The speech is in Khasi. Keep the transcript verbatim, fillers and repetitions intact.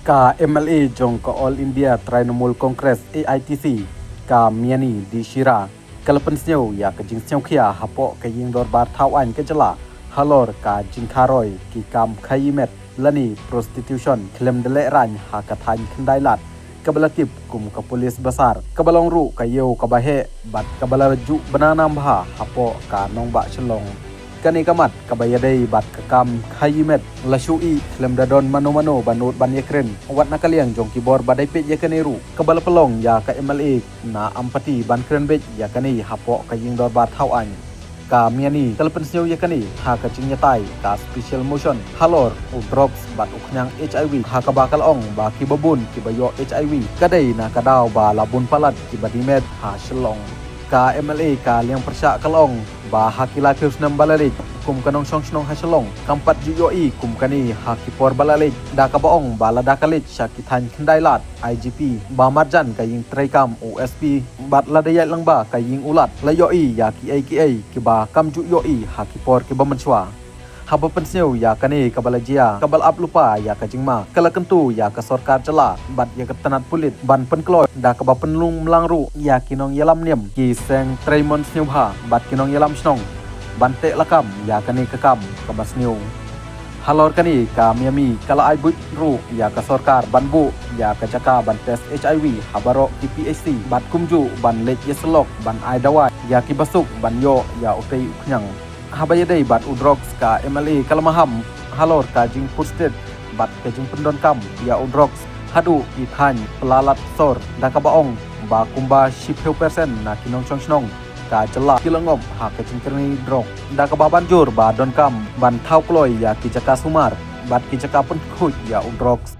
Ka M L A jong ka All India Trinamool Congress, A I T C, ka Miani D Shira, ka la pynsngew ïa ka jingsngewkhia hapoh ka ïing dorbar thaw aiñ ka jylla halor ka jingkharoi ki kam khaïi met lane prostitution khlem da lehraiñ ha ka thaiñ Khyndailad, kaba la tip kum ka Police Bazar, kaba long ruh ka ïew kaba heh bad kaba la ju bna nam bha hapoh ka nongbah Shillong. Kane ka mat kaba ïadei bad ka kam khaïi met la shu ïeh khlem da don mano mano ba nud ban ïakren, wat na ka liang jong ki bor ba dei peit ïa kane ruh, kaba la pynlong ïa ka M L A na Ampati ban kren beit ïa kane hapoh ka ïing dorbar thaw aiñ. Ka Miani ka la pynsngew ïa kane ha ka jingïatai ka special motion halor u drugs bad u khñiang H I V, ha kaba ka la ong ba kiba bun kiba ïoh H I V ka dei na ka daw ba la bun palat kiba dih met ha Shillong. Ka M L A ka liang pyrshah ka la ong ba ha ki laiphew snem ba la leit, kum ka nongshong shnong ha Shillong kam pat ju ïohi kum kane ha ki por ba la leit, da kaba ong ba lada ka leit sha ki thaiñ Khyndailad, I G P ba marjan ka ïing treikam, u S P bad lada ïaid lang ba ka ïing u Lat, la ïohi ïa kiei kiei kiba kam ju ïohi ha ki por kiba mynshuwa. Haba pynsngew ïa kane kaba la jia, kaba la ap lypa ïa ka jingma, ka la kyntu ïa ka sorkar jylla bad ïa ka tnat pulit ban pynkloi, da kaba pynlong mlang ruh ïa ki nongïalam niam, ki seng treimon sngewbha bad ki nongïalam shnong ban teh lakam ïa kane ka kam kaba sniew. Halor kane ka Miani ka la ai buit ruh ïa ka sorkar ban buh ïa ka jaka ban test H I V ha baroh ki P H C bad kumjuh ban leit ïasyllok ban ai dawai ïa kiba suk ban ïoh ïa utei u khñiang. Haba ïadei bad u drugs, ka M L A ka la maham halor ka jingput stet bad ka jingpyndonkam ïa u drugs haduh ki thaiñ pla lad sor, da kaba ong ba kumba shiphew persen na ki nongshong shnong ka jylla ki la ngop ha ka jingkyrni drug, da kaba ban jur ba donkam ban thaw kloi ïa ki jaka sumar bad ki jaka pynkhuid ïa u drugs.